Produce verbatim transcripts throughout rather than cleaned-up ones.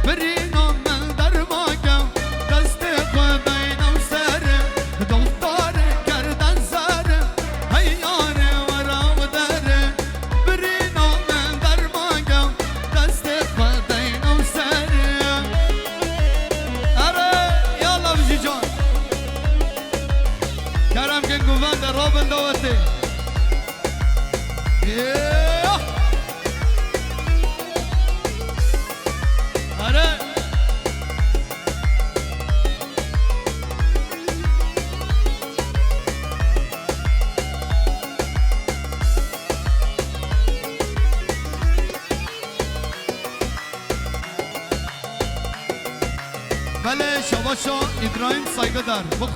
Birîna min dermake, destê xwe deyne ser, doxtorê gerden ser, hey yarê were û derê. Birîna min dermake, destê xwe deyne ser. Erê, yalla bijî can. Kerem kin, guvende rabin dawetê. Yeah! Erê! Belê, şabaşa Îbrahîm Saygıdar. Bu,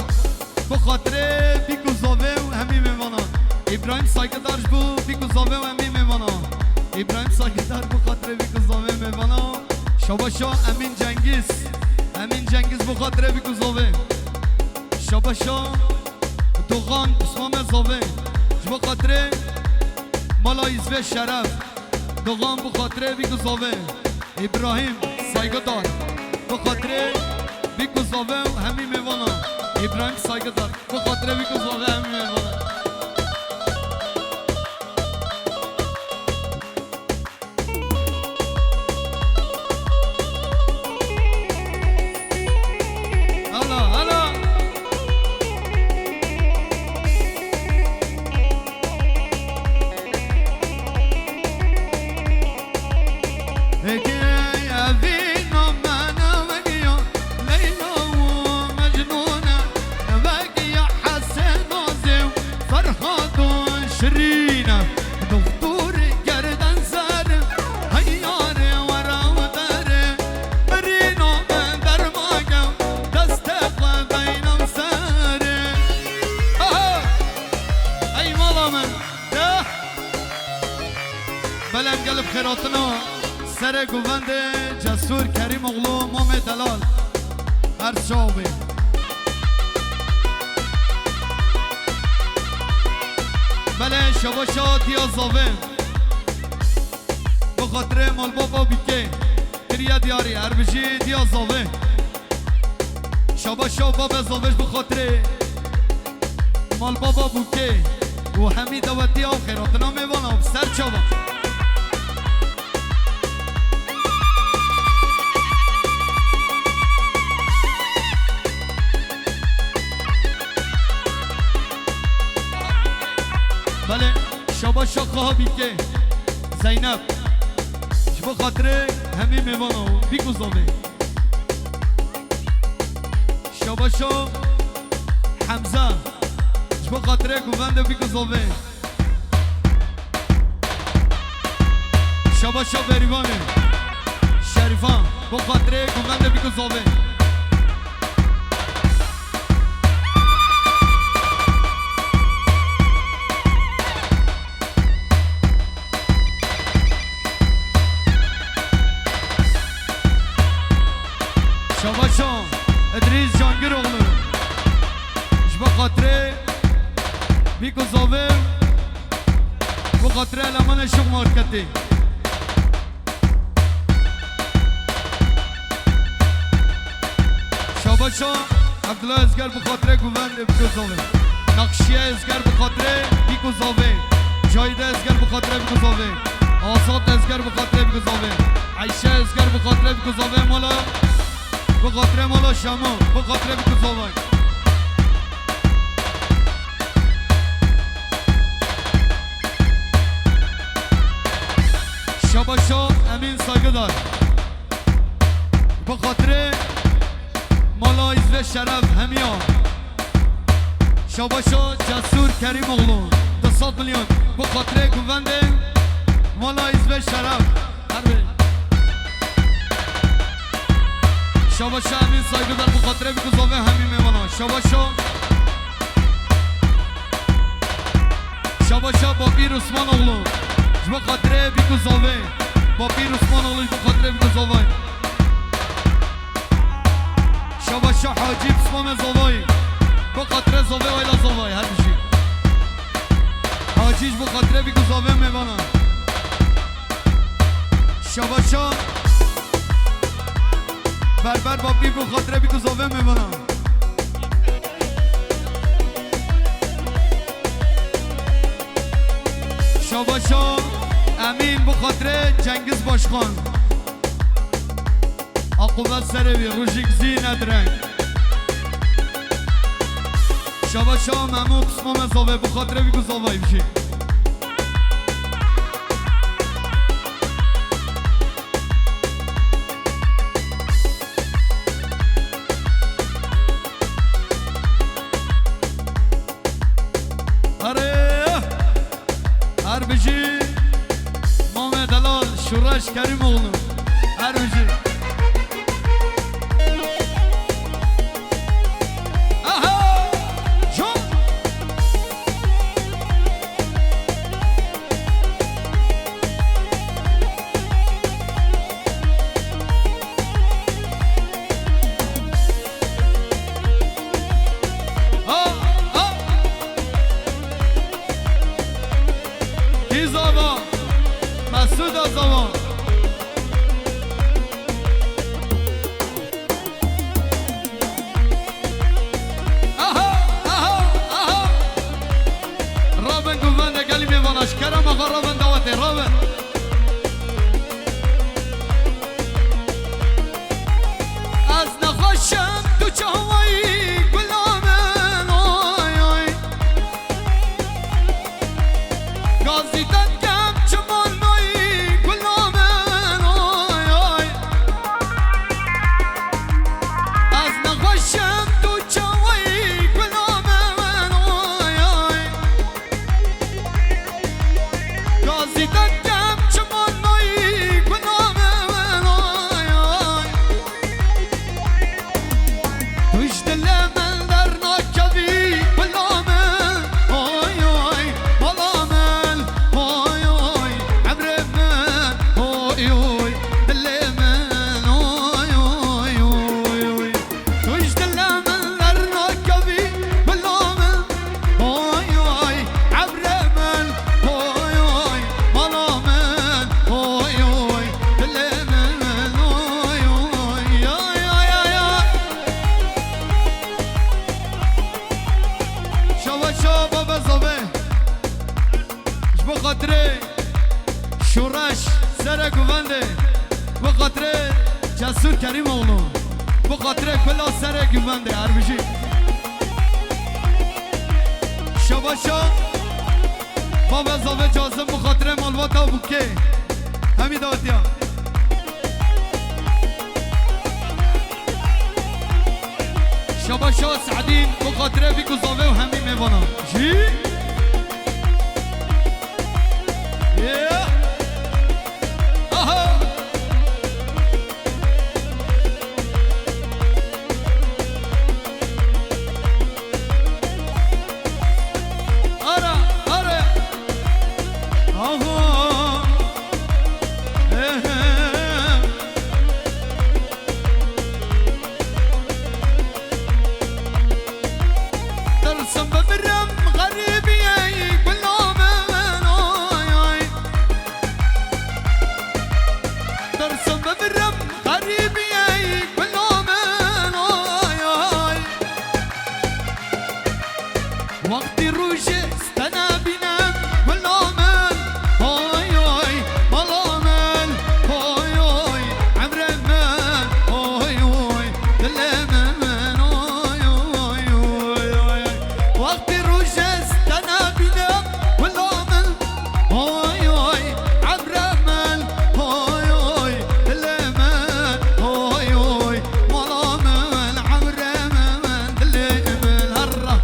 bu xatirê bîk û zavê û hemî mêvana. Îbrahîm Saygıdar ji bo bîk û zavê û hemî mêvana. Îbrahîm Saygıdar bu xatirê bîk û zavê mêvana. Şabaşa Emîn Cengiz. Emîn Cengiz bu xatirê bîk û zavê. Şabaşa Doxan Usmane Zavê. Ji bo xatirê mala Îzvê Şeref. Doxan bi xatirê bîk û zavê. Îbrahîm Saygıdar. Bi xatirê bîk û zavê û hemî mêvana. Îbrahîm Saygıdar. Bi xatirê bîk û zavê hemî mêvana. Hala, hala. Heke evîna me ne vegiya Leyla û Mecnûn e, ne vegiya Hesen Nazê û Ferhad û Şirîn e. Doktor gerden ser, hey yarê were û derê, birîna me dermake, destê xwe deyne serê. Aha! Ey mala min! De! Belê em gelê bi xêr hatina serê guvendê Cesûr Kerîmoğlu Mamê Delal. Her çaw bê. Belê şabaşa Diya Zavê. Bi xatirê malbaba Bîkê. Kiriye diyarî, her bijî Diya Zavê. Şabaşa Babe Zavê ji bi xatirê malbaba Bûkê û hemî dawetiya û xêratina mêvana bi ser çavan. Belê, şabaşa Xaha Bîkê, Zeynep, ji bo xatirê hemî mêvana û bîk û zavê. Şabaşo Hemza, ji bo xatirê guvendê bîk û zavê. Şabaşo Berîvanê, Şerîfan, bo xatirê guvendê bîk û zavê. Şabaşo Idrîs Cangiroğlu. Ji bo xatirê bîk û zavê, bo xatirê elemanê Şok Marketê. Şabaşa Abdullah Ezger bi xatirê guvendê bîk û zavê. Nakşiye Ezger bi xatirê bîk û zavê. Cahide Ezger bi xatirê bîk û zavê. Azad Ezger bi xatirê bîk û zavê. Ayşe Ezger bi xatirê bîk û zavê mala. Bi xatirê mala Şamo. Bi xatirê bîk û zavê. Şabaşa Emîn Saygıdar. Bi xatirê mala Îzve Şeref hemiya. Şabaşa Cesur Kerîmoğlu. Du sed milyon. Bi xatirê guvendê mala Îzve Şeref. Her bê. Şabaşa Emîn Saygıdar bi xatirê bîk û zavê hemî mêvana. Şabaşa Şabaşa Bapîr Osmanoğlu. Ji bo xatirê bîk û zavê. Bapîr Osmanoğlu ji bo xatirê bîk û zavê. Şabaşa Hacî Osmanê Zavayî. Bo xatirê zavê, ayla zavayî, her bijî. Hacî ji bo xatirê bîk û zavê mêvana. Şabaşa Berber Bapî bi xatirê bî ku zavê mêvana. Şabaşa Emîn bi xatirê Cengiz Başkan. Aqubet serê wî, rojik zî ne direng. Şabaşa Memû pismame zavê, bi xatirê wî ku zavayî bijî. Erê! Her bijî Mame Delal Şûreş Kerîmoğlu. Her bijî. Aha! Jû! Ha, ha. Kî zava? Mesûda zava. Aha, aha, aha. Rabin guvende gelî mêvana, ji kerema xwe rabin dawetê, rabin. Ez nexweşim tu çawayî gula min, oy, oy. Gazî te dikem çiman nayî gula min, oy, oy. Ez nexweşim tu çawayî gula min, oy, oy. Gazî te dikem çiman nayî gula min, oy, oy. Tu ji dilê min dernakevî, bila min, oy, oy, mala min, oy, oy, emrê min, oy, oy, dilê min, oy, oy, oy, oy. Tu ji dilê min dernakevî, bila min, oy, oy, emrê min, oy, oy, mala min, oy, oy, dilê min, oy, oy, oy, oy, oy, oy. Şabaşa baba zave. Ji bo xatirê Şûreş Serê Guvendê, bi xatirê Cesûr Kerîmoğlu, bi xatirê kula Serê Guvendê, her bijî. Şabaşa Bavê Zavê Cazim, bi xatirê malbata Bûkê. Hemî dawetiya. Şabaşa Se'dîn, bi xatirê vî ku zavê û hemî mêvana. Jî? Yeah! Aha! Ara, ara! Aha! Ehe! Tirsim bimirim xerîbiyê gula min, oy, oy. Tirsim bimirim xerîbiyê gula min, oy, oy. Wextî rojê te nebînim, gula min, oy, oy, mala min, oy, oy, emrê min, oy, oy, dilê min, oy, oy, oy, oy. Wextî rojê te nebînim, gula min, oy, oy, emrê min, oy, oy, dilê min, oy, oy, mala min, emrê min, dilê min, herra.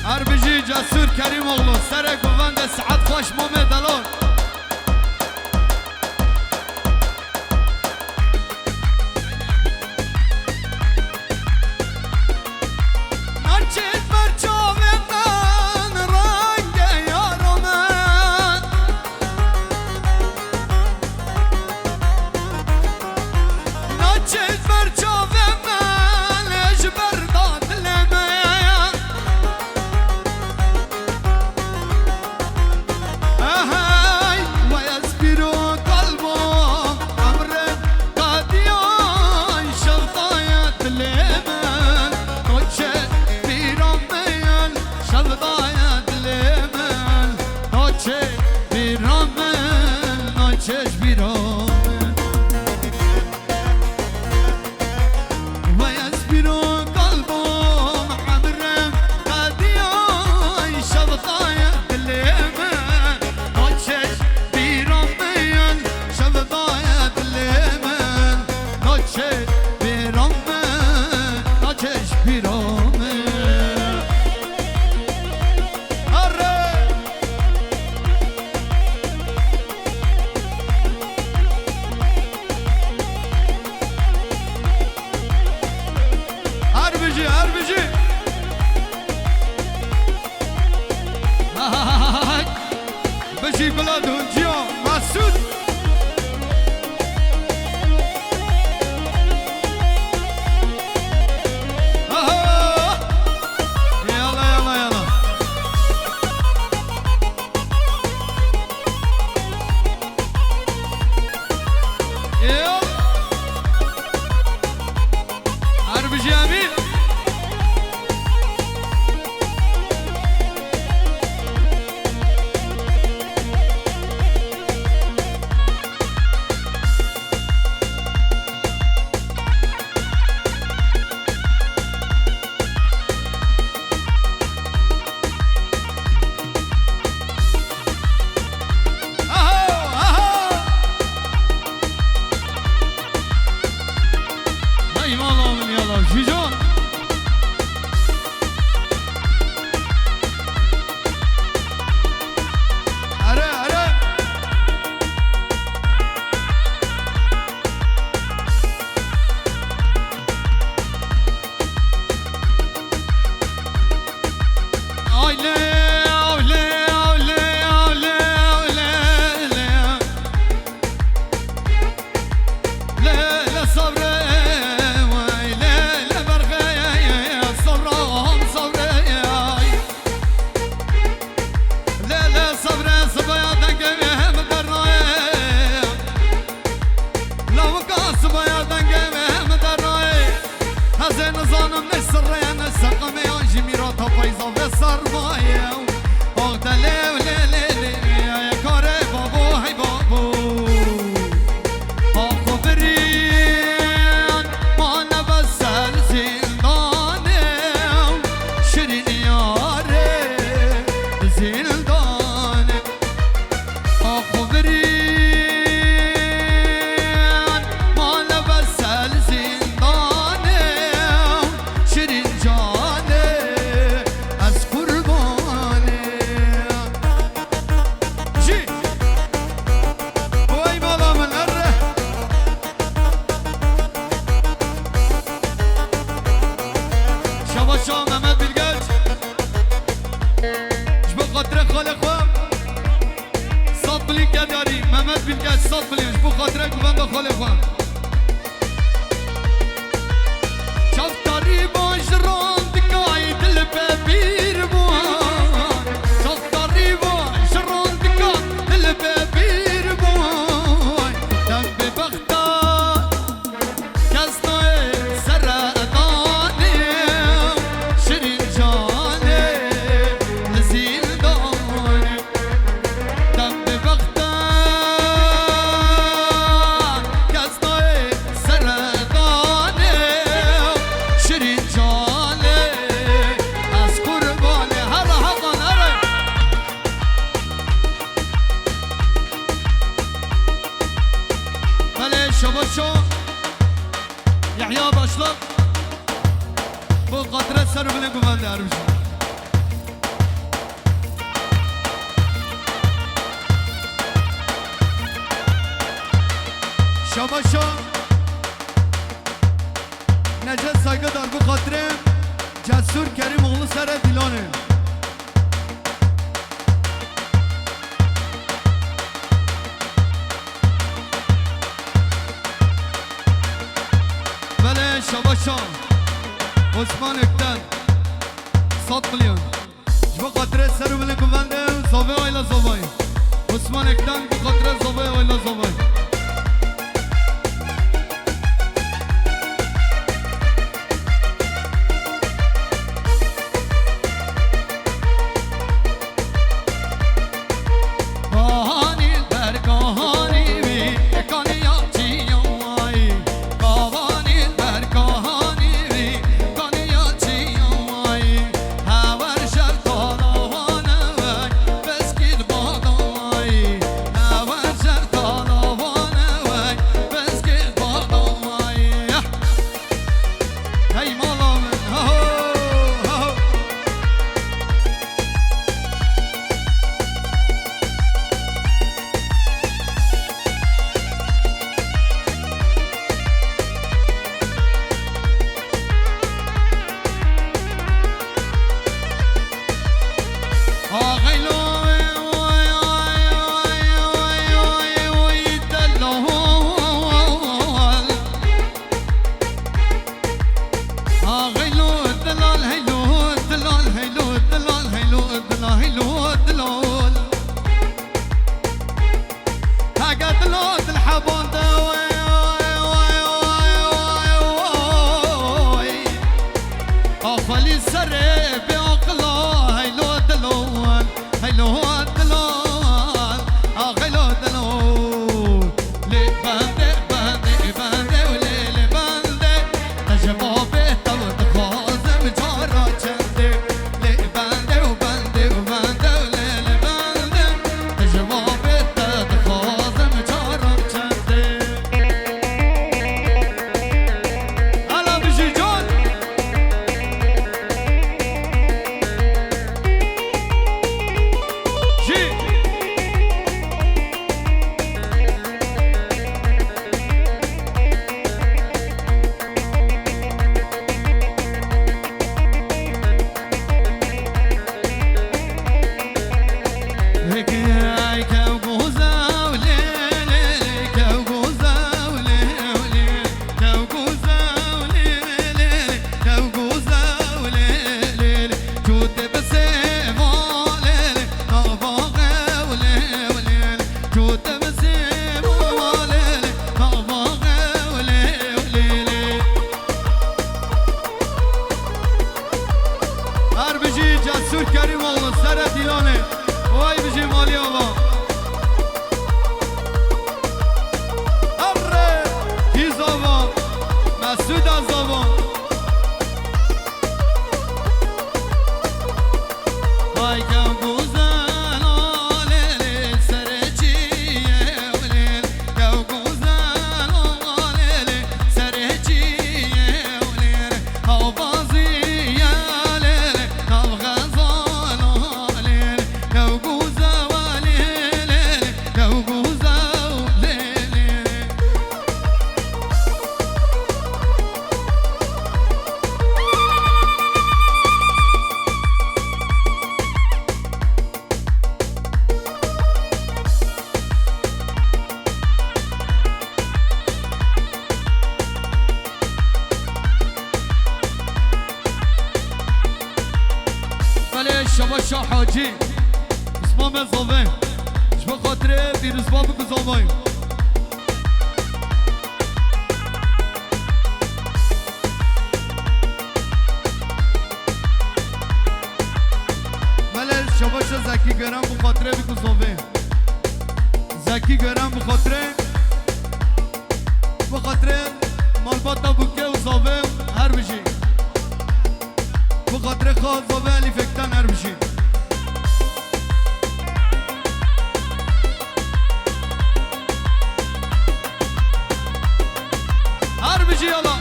Her bijî Cesûr Kerîmoğlu, Serê Guvendê, sihet xweş Mamê Delal. Naçî ber çavê min rengê yara min. Naçî ber çavê min ji ber da dilê Here! Her bijî, her bijî! Bijî gula dunciya Mesûd! Aha! Yala, yala, yala. Yala. Her bijî Emîn. Aho, aho! Hey, mala min yala, Jîcan! Erê, erê! Aylê, aylê, aylê, aylê, aylê, aylê. Lê, lê sabrê, wey, lê, lê berxê, sabra, ham sabrê, ay. Lê, lê sabrê, sibaya dengê wê hem dernayê. Lawika sibaya dengê wê hem dernayê. Ez ê nizanim ne sirrê ne seqimê, an jî mîrata peyza vê sermayê. Ax de lê, lê, lê, lê, ê karê babo, hey babo. Axo birîn, mane be ser zîndanê, şirîn yarê zîndanê. Axo birîn, mane be ser zîndanê, şirîn canê, ez qurbanê. Jî. Wey mala min, erre. Şabaşa Mehmet Bilgeç. Ji bo xatirê xalê xwe. Sed milyon Gedyarî, Mehmet Bilgeç, sed milyon. Ji bo xatirê guvenda xalê xwe. Çavdarî bo ji randikay dil be bîr bû. Çavdarî bo ji randika dil be bîr bû. Dem bi bexta kes nayê seredanê, şirîn canê li zîndanê. Dem bi bexta kes nayê seredanê, şirîn canê, ez qurbanê. Here Heqan, here. Belê, şabaşo. Yahya Başlıq. Bo xatire ser û bilê guvendê, her bijî. Şabaşo. Necdet Saygıdar, bo xatire Cesur Kerîmoğlu Sere Dîlanê. Belê, şabaşa. Osman Ökten. Sed milyon. Ji bo xatirê ser û bilê guvendê zavê Ayla Zavayî. Osman Ekten, bo xatirê zavê Ayla Zavayî. Kahanî ber kahanî wî, kaniya çiya wayî. Kahanî ber kahanî wî, kaniya çiya wayî. Hewer şeftala wane wey, beskî di bada wayî. Hewer şeftala wane Dilol. Hege dilo dil hebon de, oy, oy, oy, oy, oy, oy. Axelî serê bê aqila, heylo dilol, heylo dilol, axelo dilol. Lê bende, bende, bende, lê, lê bende. Te ji babê te dixwazim cara çendê. Lê bende û bende û bende û lê, lê bende. Te ji babê te dixwazim cara çendê. Ala bijî can. Jî. Her bijî Cesûr Kerîmoğlu, serê Dîlanê. Way bijî Malî Ava. Erre! Hîz Ava. Mesûd Azava. Ay kew guzel o lêlê, serê çiyê o lêlê, kew guzel o lêlê, serê çiyê o lêlê, hawbazî ye lêlê, nav xezal o lêlê, kew guzel o lêlê, kew guzel o lêlê. Belê, şabaş Hacî. Usman me zave. Ji bo xatirê Pîrozbab biku zavayê. Belê, şabaşa Zekî Gören bi xatirê biku zavê. Zekî Gören bi xatirê, bi xatirê malbata Buke û zavê her bijî. Bi xatirê xwe zavê Elîf Ekten her bijî. Her bijî yala.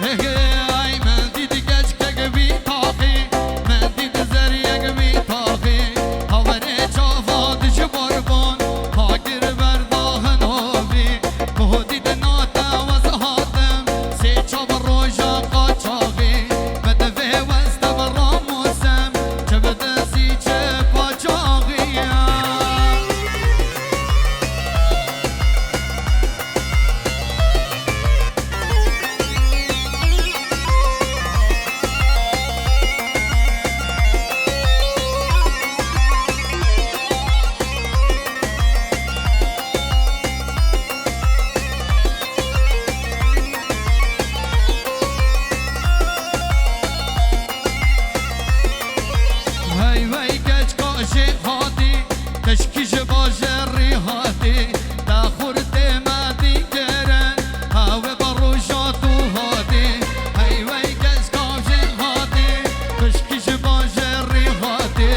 Hey, hey, ay, me dît keçkek vî taxî, me dît zeriyek vî taxî. Hawerê çava dij barban, ha gir berdahin havî. Ko dît nate wez hatim, sê çav roja qaçaxî. Me divê wez te bi ramusem, çi bi dizî çi paçaxî. Hey, hey, keçka jêhatî, tişkî ji bajarî hatî, te xurtê me dî kirin, ha wê bi roja tu hatî. Hey, hey, keçka jêhatî, tişkî ji bajarî hatî,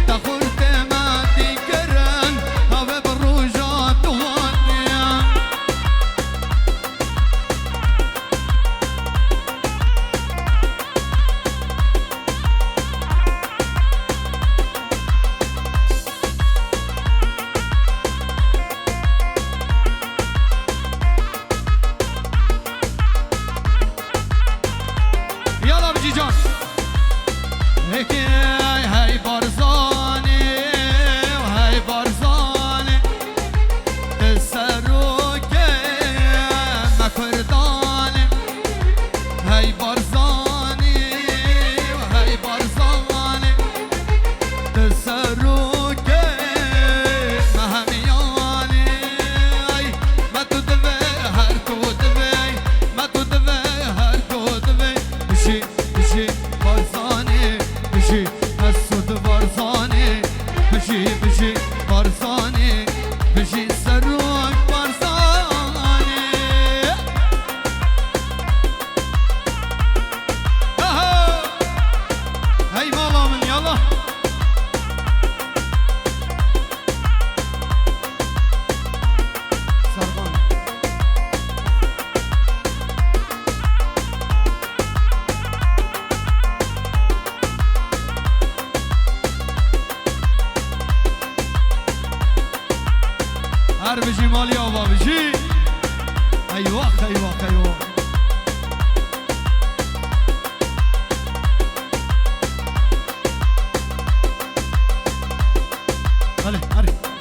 te xurtê me dî kirin, ha wê bi roja tu hatî. Yala bicî can. Heke hey Barzanê, hey Barzanê. Serokê me Kurdan e, hey Barzanî, hey Barzanî. Her bijî malî ava bijî. Eyvah, eyvah, eyvah. Hadi, hadi.